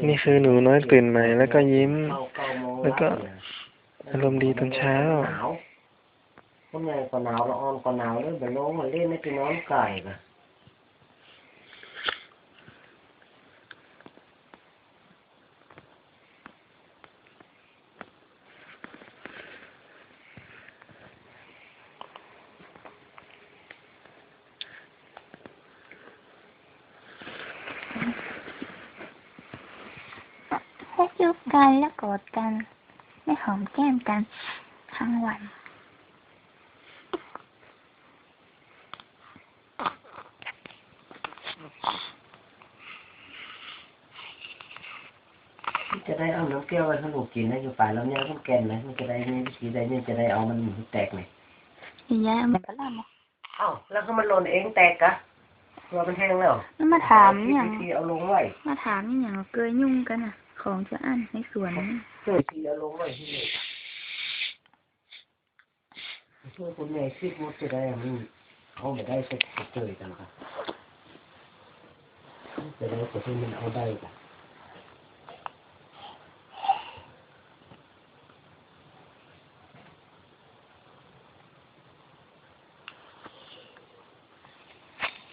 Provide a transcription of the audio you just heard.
ນີ້ຄືໜູນ້ອຍຕື່ນໃໝ່ ແລ້ວກໍຍິ້ມ ແລ້ວກໍອາລົມດີຕອນເຊົ້າ. ຄົນໃຫຍ່ກໍໜາວ ລະອ່ອນກໍໜາວເລີຍ ໄປລົງມາຫຼິ້ນໃນທີ່ນອນກາຍກະ. ແລະຈູບກັນ ແລະກອດກັນ ແລະຫອມແກ້ມກັນທັງວັນ. ມັນຈະໄດ້ເອົານ້ຳແກ້ວໄວ້ໃຫ້ລູກກິນນະ ຢູ່ປາຍລຳໄຍຂອນແກ່ນນະ ມັນຈະໄດ້ມີວິທີໄດ້ ມັນຈະໄດ້ເອົາມັນແຕກນີ້ ຍາຍເອົາມັນກະລຳ. ເອົ້າ ແລ້ວຄືມັນຫຼົ່ນເອງແຕກກະ ວ່າມັນແຫ້ງແລ້ວ ມັນມາຖາມອີ່ຫຍັງ ວິທີເອົາລົງໄວ້ ມາຖາມອີ່ຫຍັງ ເກີຍຫຍຸ້ງກັນນະ ຂອງຈະອັນໃນສວນ ເກີຍຊິເອົາລົງໄວ້ທີ່ນີ້. ໂອ້ຍ ຄົນໃຫຍ່ຄິດໝົດຈະໄດ້ ມັນເອົາບໍ່ໄດ້ ເກີຍກັນກະ ຈະໄດ້ ຈະໃຫ້ມັນເອົາໄດ້ກະ.